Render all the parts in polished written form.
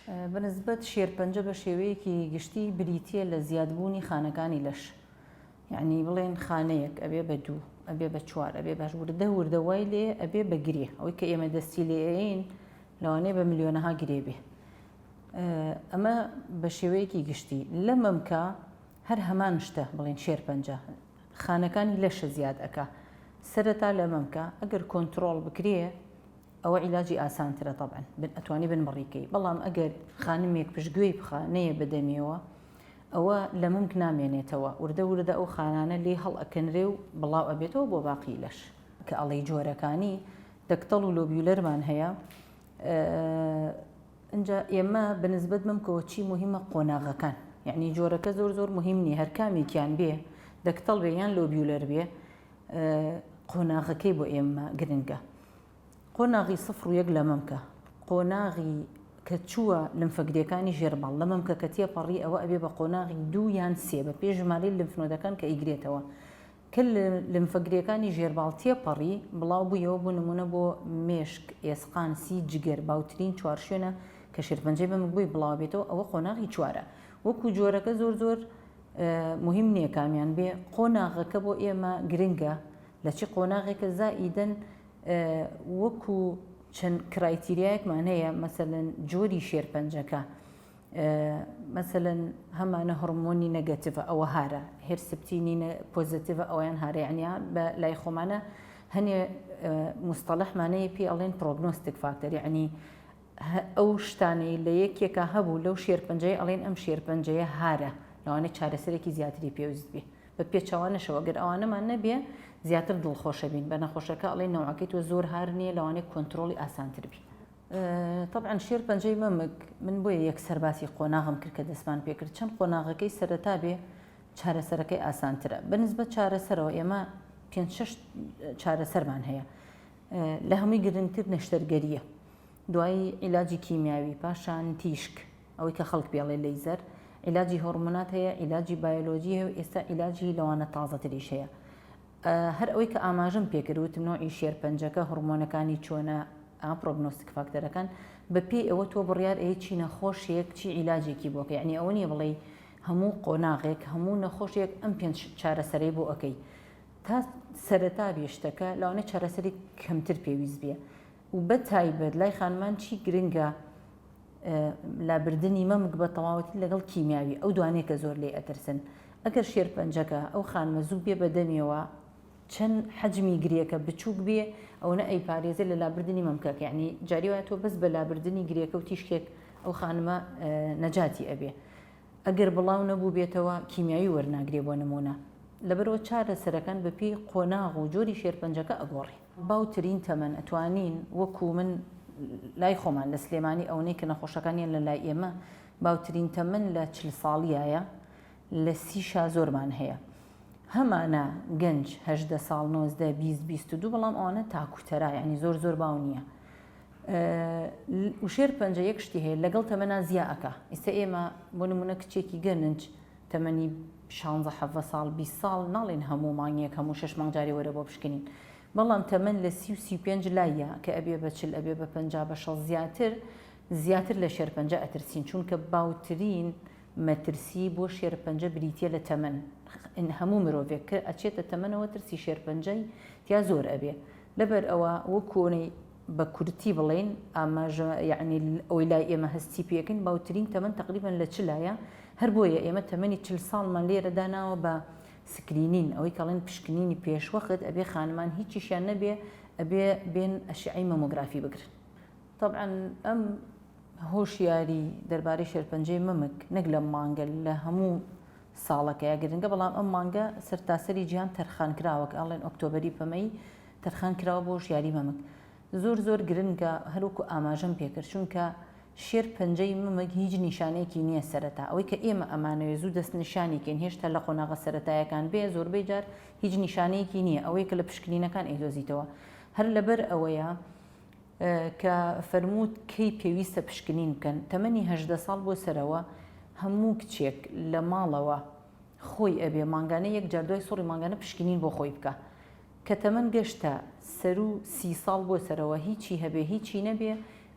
بەنسبەت شێرپەنجە بە شێوەیەکی گشتی بریتییە لە زیادبوونی خانەکانی لەش یعنی بڵێن خانەیەک ئەبێ بە دوو ئەبێ بە چوار ئەبێ بە وردە وردە وای لێ ئەبێ بە گرێ ئەوەی کە ئێمە دەستی لێ ئەیین لەوانەیە بە ملیۆنەها گرێ بێ ئەمە بە شێوەیەکی گشتی لە مەمکە هەر هەمان شتە بڵێن شێرپەنجە خانەکانی لەشە زیاد ئەکا سەرەتا لە مەمکە ئەگەر کۆنترۆڵ بکرێ ئەوە عیلاجی ئاسانترە تەبعەن بن ئەتوانی بنبڕی کەی بەڵام ئەگەر خانمێک پشتگوێی بخا نەیە بە دەمیەوە ئەوە لە مەمک نامێنێتەوە وردە وردە ئەو خانانە لێی هەڵئەکەنرێ و بڵاو ئەبێتەوە بۆ باقی لەش. کە ئەڵێی جۆرەکانی ductal و lobular مان هەیە ئینجا ئێمە بە نسبەت مەمکەوە چی موهیمە قۆناغەکان یعنی جۆرەکە زۆر زۆر موهیم نییە هەر کامێکیان بێ ductal بێ یان lobular بێ قۆناغەکەی بۆ ئێمە گرنگە قۆناغی سفر و یەک لە مەمکە قۆناغی کە چووە لمفەگرێکانی ژێرباڵ لە مەمکە کە تێپەڕی ئەوە ئەبێ بە قۆناغی دوو یان سێ بە پێ ژمارەی لمفنۆدەکان کە ئیگرێتەوە کە لمفەگرێکانی ژێرباڵ تێپەڕی بڵاو بوویەوە بۆ نموونە بۆ مێشک، ئێسقان، سی، جگەر باوترین چوارشوێنە کە شێرپەنجەی مەمک بۆی بڵاوبێتەوە ئەوە قۆناغی چوارە وەکو جۆرەکە زۆر زۆر موهیم نییە کامیان بێ قۆناغەکە بۆ ئێمە گرنگە لە چی قۆناغێکە زائیدەن وەکو چەند criteria یەکمان هەیە مەسەلەن جۆری شێرپەنجەکە مەسەلەن هەمانە هۆرمۆنی negative ە ئەوە هارە Herceptin ی positive ە ئەویان هارە یعنی بە لای خۆمانە هەنێ مستەڵحمانەیە پێ ئەڵێن prognostic factor یعنی ئەو شتانەی لە یەکێکا هەبوو لەو شێرپەنجەیە ئەڵێن ئەم شێرپەنجەیە هارە لەوانەیە چارەسەرێکی زیاتری پێویست بێ بە پێچەوانەشەوە گەر ئەوانەمان نەبێ زیاتر دڵخۆشە بین بە نەخۆشەکە ئەڵێن نەوعەکەی تۆ زۆر هار نییە لەوانەیە کۆنترۆڵی ئاسانتر بی. تەبعەن شێرپەنجەی مەمک من بۆیە یەکسەر باسی قۆناغم کرد کە دەستمان پێکرد چەند قۆناغەکەی سەرەتا بێ چارەسەرەکەی ئاسانترە بە نسبەت چارەسەرەوە ئێمە پێنج شەش چارەسەرمان هەیە لە هەمووی گرنگتر نەشتەرگەرییە، دوایی عیلاجی کیمیاوی، پاشان تیشک، ئەوەی کە خەڵک پێڵێ لەیزەر، عیلاجی هۆرمۆنات هەیە، عیلاجی بایۆلۆجی هەیە و ئێستا عیلاجی لەوانە تازەتریش هەیە. هەر ئەوەی کە ئاماژەم پێکرد وتم نەوعی شێرپەنجەکە، هۆرمۆنەکانی چۆنە، ئا prognostic factor ەکان، بە پێی ئەوە تۆ بڕیار ئەی چی نەخۆشێک چی عیلاجێکی بۆ کەی، یەعنی ئەوە نییە بڵێی هەموو قۆناغێک هەموو نەخۆشێک ئەم پێنج چارەسەرەی بۆ ئەکەی. تا سەرەتا بێ شتەکە لەوانەیە چارەسەری کەمتر پێویست بێ و بە تایبەت لای خانمان چی گرنگە لابردنی مەمک بە تەواوەتی لەگەڵ کیمیاوی ئەو دوانەیە کە زۆر لێ ئەترسن ئەگەر شێرپەنجەکە ئەو خانمە زوو بێ بە دەمیەوە چەند حەجمی گرێکە بچووک بێ ئەوەنە ئەیپارێزێ لە لابردنی مەمکەکە یعنی جاری وایە تۆ بەس بە لابردنی گرێکە و تیشکێک ئەو خانمە نەجاتی ئەبێ ئەگەر بڵاو نەبووبێتەوە کیمیاوی وەرناگرێ بۆ نموونە. لەبەرئەوە چارەسەرەکان بە پێی قۆناغ و جۆری شێرپەنجەکە ئەگۆڕێ. باوترین تەمەن ئەتوانین وەکو من لای خۆمان لە سلێمانی ئەونەی کە نەخۆشەکان یەن لە لای ئێمە باوترین تەمەن لە 40 ساڵیایە لە سی شا زۆرمان هەیە هەمانە گەنج 18 ساڵ 19 20 22 بەڵام ئەوانە تاکوتەرا یعنی زۆر زۆر باو نییە و شێرپەنجە یەک شتی هەیە لەگەڵ تەمەنا زیا ئەکا ئیستا ئێمە بۆ نمونە کچێکی گەنج تەمەنی شانزە حەڤە ساڵ 20 ساڵ ناڵێن هەموو مانگێک هەموو شەش مانگ جارێ وەرە بۆ پشکنین بەڵام تەمەن لە سی و 35 لایە کە ئەبێ بە چل ئەبێ بە پەنجا بە شەست زیاتر زیاتر لە شێرپەنجە ئەترسین چونکە باوترین مەترسی بۆ شێرپەنجە بریتیە لە تەمەن هەموو مرۆڤێک کە ئەچێتە تەمەنەوە ترسی شێرپەنجەی تیا زۆر ئەبێ لەبەر ئەوە وەکۆنەی بە کورتی بڵێین ئاماژە یەعنی ئەوەی لای ئێمە هەستی پێکەین باوترین تەمەن تەقریبەن لە چلایە هەر بۆیە ئێمە تەمەنی چل ساڵمان لێرە داناوە بە screening ئەوەی کەڵێن پشکنینی پێشوەخت ئەبێ خانمان هیچیشیان نەبێ ئەبێ بێن ئەشعەی مەمۆگرافی بگرن. تەبعەن ئەم هۆشیاری دەربارەی شێرپەنجەی مەمک نەک لەم مانگە لە هەموو ساڵەکەیا گرنگە بەڵام ئەم مانگە سەرتاسەری جیهان تەرخانکراوە کە ئەڵێن ئۆکتۆبەری پەمەیی تەرخان کراوە بۆ هۆشیاری مەمک زۆر زۆر گرنگە هەروەکو ئاماژەم پێکرد چونکە شێر پەنجەی مەمک هیچ نیشانەیەکی نییە سەرەتا ئەوەی کە ئێمە ئەمانەوێ زوو دەست نیشانی کەین هێشتا لە قۆناغە سەرەتایەکان بێ زۆربەی جار هیچ نیشانەیەکی نییە ئەوەی کە لە پشکنینەکان ئەیدۆزیتەوە هەر لەبەر ئەوەیە کە فەرمووت کەی پێویستە پشکنین بکەن تەمەنی 18 ساڵ بۆ سەرەوە هەموو کچێک لە ماڵەوە خۆی ئەبێ مانگانە یەک جار دوای سوڕی مانگانە پشکنین بۆ خۆی بکا کە تەمەن گەشتە سەروو سی ساڵ بۆ سەرەوە هیچی هەبێ هیچی نەبێ.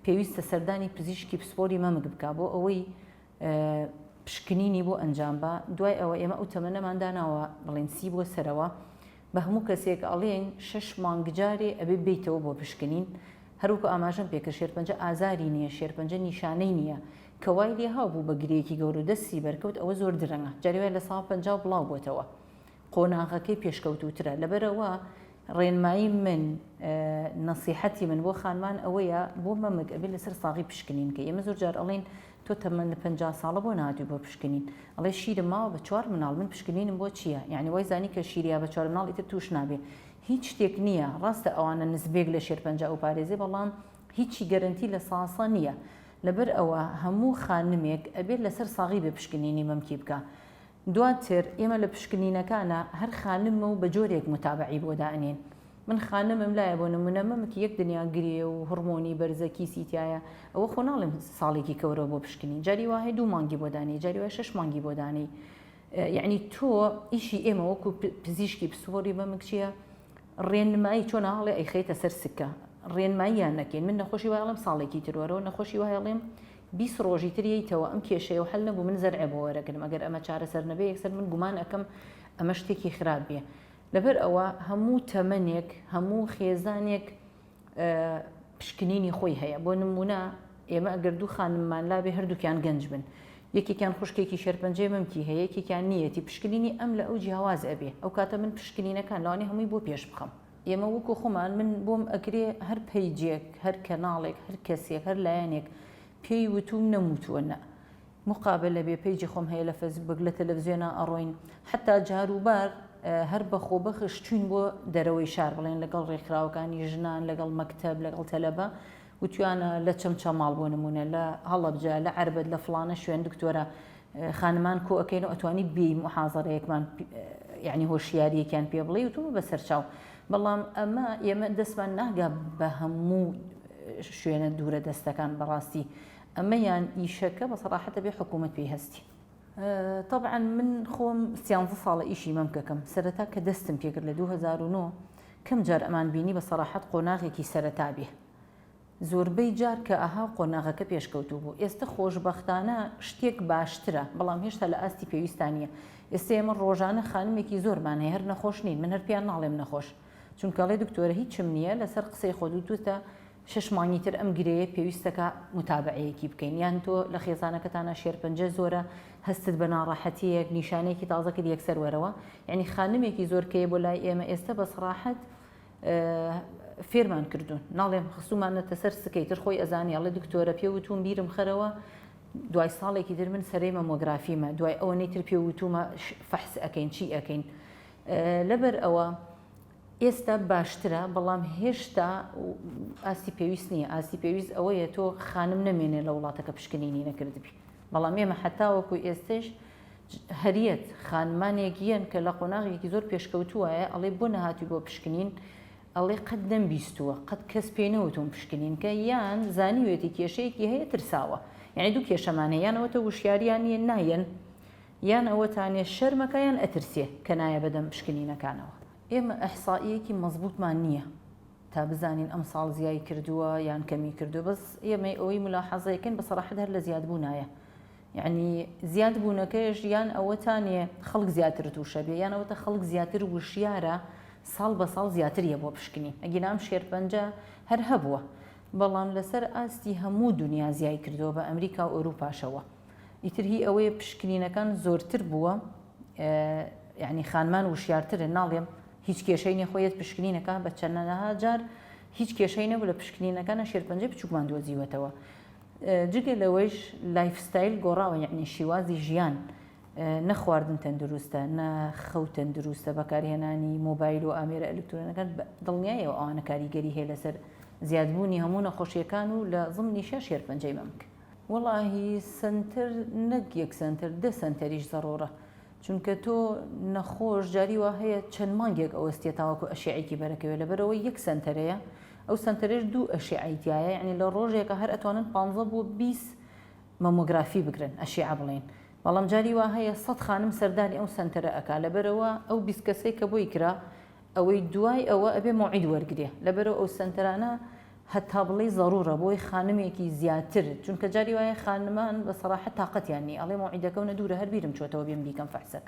پێویستە سەردانی پزیشکی پسپۆری مەمک بکا بۆ ئەوەی پشکنینی بۆ ئەنجام با، دوای ئەوە ئێمە ئەو تەمەنەمان داناوە بڵێن سی بۆ سەرەوە بە هەموو کەسێک ئەڵێین شەش مانگ جارێ ئەبێ بێیتەوە بۆ پشکنین هەروەکو ئاماژەم پێکرد شێرپەنجە ئازاری نییە شێرپەنجە نیشانەی نییە کە وای لێ هاو بوو بە گرێیەکی گەورە و دەستی بەرکەوت ئەوە زۆر درەنگە جاری وایە لە سا 50 بڵاو بۆتەوە قۆناغەکەی پێشکەوتووترە لەبەرئەوە ڕێنمایی من نەسیحەتی من بۆ خانمان ئەوەیە بۆ مەمک ئەبێ لەسەر ساغی پشکنین کە ئێمە زۆر جار ئەڵێین تۆ تەمەن 50 ساڵە بۆ نهاتووی بۆ پشکنین ئەڵێ شیرم ماوە بە چوار مناڵ من پشکنینم بۆ چییە یعنی وای زانی کە شیریا بە چوار مناڵ ئیتر توش نابێ هیچ شتێک نییە ڕاستە ئەوانە نسبێک لە شێرپەنجە ئەو پارێزێ بەڵام هیچی گەرەنتی لە ساسە نییە لەبەر ئەوە هەموو خانمێک ئەبێت لەسەر ساغی بێ پشکنینی مەمکی بکە دواتر ئێمە لە پشکنینەکانا هەر خانمە و بە جۆرێک متابەعەی بۆ دائەنێین. من خانمم لایە بۆ نمونە مەمکی یەک دنیا گرێ و هڕمۆنی بەرزە کیسی تیایە ئەوە خۆ ناڵێم ساڵێکی کەورەوە بۆ پشکنین جاری وا هەیە دوو مانگی بۆ دانێی جاری وایە شەش مانگی بۆ دانێی یعنی تۆ ئیشی ئێمە وەکو پزیشکی پسپۆری مەمک چییە ڕێنمایی چۆن هەڵێ ئەیخەیتە سەر سکە ڕێنماییان نەکەین من نەخۆشی وای ئەڵێم ساڵێکی تر وەرەوە نەخۆشی وای ئەڵێم 20 ڕۆژی تر یەیتەوە ئەم کێشەیە و حل نەبوو من زەرعێ بۆ وەرەگرم ئەگەر ئەمە چارەسەر نەبێ یەکسەر من گومان ئەکەم ئەمە شتێکی خراپ بێ لەبەر ئەوە هەموو تەمەنێک هەموو خێزانێک پشکنینی خۆی هەیە بۆ نمونە ئێمە ئەگەر دوو خانممان لابێ هەردووکیان گەنج بن یەکێکیان خوشکێکی شێرپەنجەی مەمکی هەیە یەکێکیان نییەتی پشکنینی ئەم لە ئەو جیاواز ئەبێ ئەو کاتە من پشکنینەکان لەوانەیە هەمووی بۆ پێش بخەم. ئێمە وەکو خۆمان من بۆم ئەکرێ هەر پەیجێک هەر کەناڵێک هەر کەسێک هەر لایەنێک پێی وتوم نەموتووە نا مقابلە بێ پەیجی خۆم هەیە لە فەیسبوک لە تەلەفزیۆنا ئەڕۆین حتا جاروبار هەر بە خۆبەخش چوین بۆ دەرەوەی شار بڵێن لەگەڵ ڕێکخراوەکانی ژنان لەگەڵ مەکتەب لەگەڵ تەلەبە وتویانە لە چەمچەماڵ بۆ نمونە لە هەڵەبجە لە عەربەت لە فڵانە شوێن دکتۆرە خانمان کۆ ئەکەین و ئەتوانی بێی محازەرەیەکمان یعنی هۆشیاریەکیان پێ بڵێ و تۆ بەسەرچاو بەڵام ئەمە ئێمە دەستمان ناگا بە هەموو شوێنە دوورە دەستەکان بەڕاستی ئەمەیان ئیشەکە بە سەراحەتە بێ حکوومەت پێی هەستی. تەبعەن من خۆم سیانزە ساڵە ئیشی مەمکەکەم سەرەتا کە دەستم پێکرد لە 2009 کەم جار ئەمان بینی بە سەراحەت قۆناغێکی سەرەتا بێ زۆربەی جار کە ئەها قۆناغەکە پێشکەوتوو بوو ئێستە خۆشبەختانە شتێک باشترە بەڵام هێشتا لە ئاستی پێویستا نییە ئێستە ئێمە ڕۆژانە خانمێکی زۆرمان هەیە هەر نەخۆش نین من هەر پێیان ناڵێم نەخۆش چونکە ئەڵێ دکتۆرە هیچم نییە لەسەر قسەی خۆت وتوتە شەش مانگی تر ئەم گرێیە پێویستەکا موتابەعەیەکی بکەین یان تۆ لە خێزانەکەتانا شێرپەنجە زۆرە هەستت بە ناڕەحەتیەک نیشانەیەکی تازە کرد یەکسەر وەرەوە یعنی خانمێکی زۆر کەیە بۆ لای ئێمە ئێستا بە سڕاحەت فێرمان کردوون ناڵێم خستومانەتە سەر سکەی تر خۆی ئەزانی ئەڵێ دکتۆرە پێ وتوم بیرم خەرەوە دوای ساڵێکی تر من سەرەی مەمۆگرافیمە دوای ئەوەنەی تر پێ وتومە فەحس ئەەکەین چی ئەەکەین لەبەر ئەوە ئێستا باشترە بەڵام هێشتا ئاستی پێویست نییە ئاستی پێویست ئەوەیە تۆ خانم نەمێنێ لە وڵاتەکە پشکنینی نەکردبی بەڵام ئێمە حتاوەکو ئێستش هەریەت خانمانێک یەن کە لە قۆناغێکی زۆر پێشکەوتووایە ئەڵێ بۆ نەهاتووی بۆ پشکنین ئەڵێ قەت نەمبیستووە قەت کەس پێی نەوتوم پشکنین کە یان زانیوێتی کێشەیەکی هەیە ترساوە یعنی دوو کێشەمان هەیە یان ئەوەتە وشیاریان نییە نایەن یان ئەوەتانێ شەرمەکە یان ئەترسێ کە نایە بەدەم پشکنینەکانەوە. ئێمە ئیحسائیەکی مەزبوتمان نییە تا بزانین ئەمساڵ زیای کردووە یان کەمی کردووە بەس ئێمەی ئەوەی ملاحەزەیەکەین بە سەراحەت هەر لە زیادبوونایە یعنی زیاد بوونەکەش یان ئەوەتانێ خەڵک زیاتر تووشە بێ یان ئەوەتە خەڵک زیاتر وشیارە ساڵ بە ساڵ زیاتر یە بۆ پشکنین ئەگینا ئەم شێرپەنجە هەر هەبووە بەڵام لەسەر ئاستی هەموو دنیا زیای کردووە بە ئەمریکا و ئەوروپاشەوە ئیتر هی ئەوەیە پشکنینەکان زۆرتر بووە یعنی خانمان وشیارترن ناڵێم هیچ کێشەی نیە خۆیت پشکنینەکە بە چەندەها جار هیچ کێشەی نەبوو لە پشکنینەکانە شێرپەنجەی بچووکمان دۆزیوەتەوە جگە لەوەیش lifestyle گۆڕاوە یعنی شیوازی ژیان نە خواردن تەندروستە نە خەو تەندروستە بەکارهێنانی مۆبایل و ئامێرە ئەلکترۆنەکان دڵنیایەوە ئەوانە کاریگەری هەیە لەسەر زیادبوونی هەموو نەخۆشیەکان و لە زمنیشە شێرپەنجەی مەمک. وەڵاهی سەنتەر نەک یەک سەنتەر دە سەنتەریش زەڕۆڕە چونکە تۆ نەخۆش جاری وا هەیە چەند مانگێک ئەوەستێ تاوەکو ئەشیعەیەکی بەرەکەوێ لەبەرئەوەی یەک سەنتەرەیە ئەو سەنتەرەش دوو ئەشیعەی تیایە یعنی لە ڕۆژێکە هەر ئەتوانن پانزە بۆ 20 مەمۆگرافی بگرن ئەشیعە بڵێین بەڵام جاری وا هەیە سەد خانم سەردانی ئەو سەنتەرە ئەکا لەبەرئەوە ئەو 20 کەسەی کە بۆی کرا ئەوەی دوای ئەوە ئەبێ مەوعید وەرگرێ لەبەرئەوە ئەو سەنتەرانە. هەتا بڵێی زەڕوڕە بۆی خانمێکی زیاتر چونکە جاری وایە خانمان بە سەراحەت تاقەتیان نیە ئەڵێ مەوعیدەکەونە دوورە هەر بیرم چۆتەوە بێم بیکەم فەحسەک.